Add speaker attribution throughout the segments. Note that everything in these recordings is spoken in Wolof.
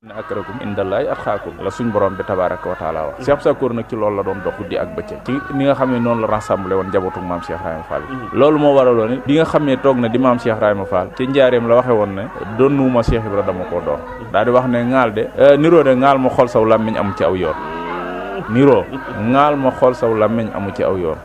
Speaker 1: inna akramakum indallahi atqakum la suñ borom bi tabaraka wa taala wax Cheikh Sakour nag ci loolu la doon dox guddi ak bëccëg ci ni nga xam ne noonu la rassemblé woon njabootu maam Cheikh Ibrahima Fall loolu moo waraloon bi nga xam ne toog na di maam Cheikh Ibrahima Fall ci njaareem la waxe woon ne doonuma Cheikh Ibrahima dama koo doon daal di wax ne ŋaal de niroo de ŋaal ma xool saw làmmiñ amu ci aw yoon niroo ŋaal ma xool saw làmmiñ amu ci aw yoon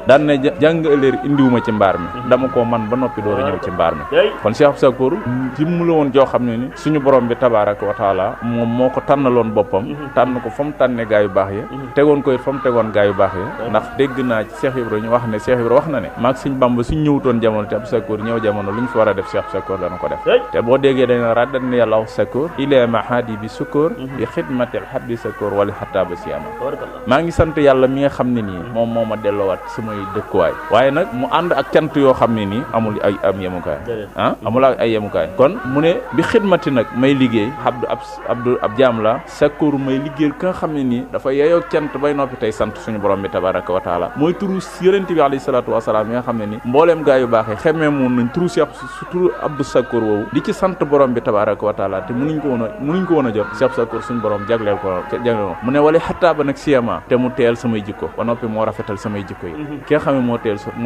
Speaker 1: daan ne jàng ëllëer indiwuma ci mbaar mi dama koo man ba noppi door a ñëw ci mbaar mi kon Cheikh Sakour jëmm la woon joo xam ne ni suñu borom bi tabaraka wa taala moom moo ko tànnaloon boppam tànn ko fa mu tànne gaa yu baax ya tegoon ko it fa mu tegoon gaa yu baax ya ndax dégg naa ci Cheikh Ibrahima ñu wax ne Cheikh Ibrahima wax na ne maag Sëñ Bamba suñ ñëwutoon jamono te Abdou Sakour ñëw jamono lu ñu fi war a def Cheikh Sakour dana ko def te boo déggee dañ raddan yàlla Sakour ila mahadi bi Sakour bi xidmatil habdi Sakour wala xataa ba siyama maa ngi sant yàlla mi nga xam ne nii moom moo ma delloowaat samay dëkkuwaay waaye nag mu ànd ak cant yoo xam ne nii amul ay am yemukaay amul ak ay yemukaay kon mu ne bi xidmati nag may liggéey abdu ab jaam la Sakour may liggéeyal ka nga xam ne nii dafa yeyoo cant bay noppi tey sant suñu borom bi tabaraka wa taala mooy turu yonent bi alayhi salaatu wasalaam yi nga xam ne nii mbooleem gaa yu baaxee xemmee moom nañ turu Cheikh turu Abdou Sakour woowu di ci sant borom bi tabaraka wa taala te mënuñ ko woon a jot Cheikh Sakour suñu borom jagleel ko mu ne wala xattaa ba nag siyama te mu teel samay jikko ba noppi moo rafetal samay jikko yi ki nga xam ne mooy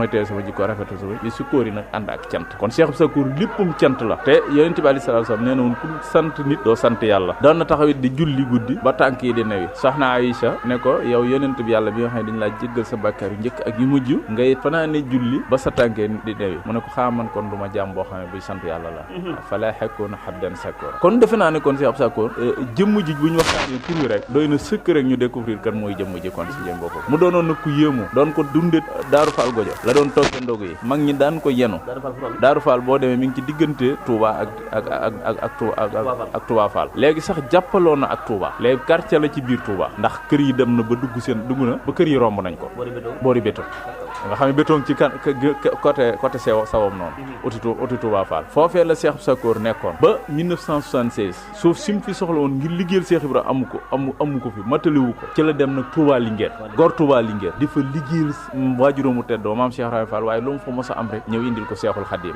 Speaker 1: teel sama jikko rafetal samay bi Sakour yi nag ànd ak cant kon Cheikh Sakour léppam cant la te yonent bi alayhi salaatu wasalaam nee na woon ku sant nit doo sant yàlla doon na taxawit di julli guddi ba tànk yi di newi soxna Aïcha ne ko yow yonent bi yàlla bi nga xam ne dañ laa jéggal sa bàkkaar yu njëkk ak yu mujj ngay fanaane julli ba sa tànkee di newi mu ne ko xaaman kon du ma jàmm boo xam ne buy sant yàlla la fala xekkoon habdan Sakour kon defe naa ne kon Cheikh Sakour jëmm ji bu ñu waxtaanee tur wi rek doy na sëkk rek ñu découvrir kan mooy jëmm ji kon si jëm boppam mu doonoon na ku yéemu doon ko dundee Daaru Fall Gojo la doon togg ndogu yi mag ñi daan ko yenu Daaru Fall boo demee mi ngi ci diggante Touba ak Touba Fall léegi sax jàppaloo na ak Touba léegi quartier la ci biir Touba ndax kër yi dem na ba dugg na ba kër yi romb nañ ko boori béton nga xam ne béton ci kan côté sawam noonu uti Touba Fall foofee la Cheikh Sakour nekkoon ba 1976 suuf si mu fi soxla woon ngir liggéeyal Cheikh Ibra amu ko fi mataliwu ko ci la dem nag Touba Linguère gor Touba Linguère di fa liggéeyal waajuróomu teddoo maam Cheikh Ibrahima Fall waaye lu mu fa mos a am rek ñëw indil ko Cheikhul Khadim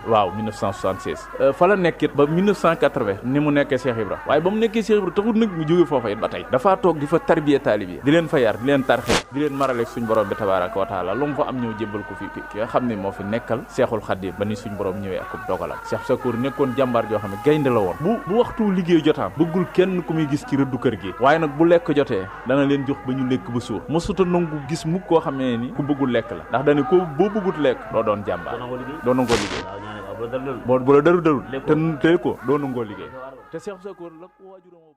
Speaker 1: waaw 1976 fa la nekkit ba 1980 ni mu nekkee Cheikh Ibra waaye ba mu nekkee Cheikh Ibra taxul nag mu jóge foofa it ba tey dafaa toog di fa tarbiya taalib yi di leen fa yar di leen tarxe di leen maraleeg suñ borom bi tabaraka wa taala lu mu fa am ñëw jébbal ko fi ki nga xam ne moo fi nekkal Cheikhul Khadim ba ni suñ borom ñëwee ak dogalam Cheikh Sakour nekkoon jàmbaar joo xam ne gaynde la woon bu waxtu liggéey jotaam bëggul kenn ku muy gis ci rëddu kër gi waaye nag bu lekk jotee dana leen jox ba ñu lekk ba suur mosuta nangu gis mukk koo xam ne ni ku bëggul lekk la ndax dane ko boo bëggut lekk doo doon jàmbaar doo nangoo liggéey bu la darul te ko doo nangoo liggéey te Cheikh Sakour la ko waajuram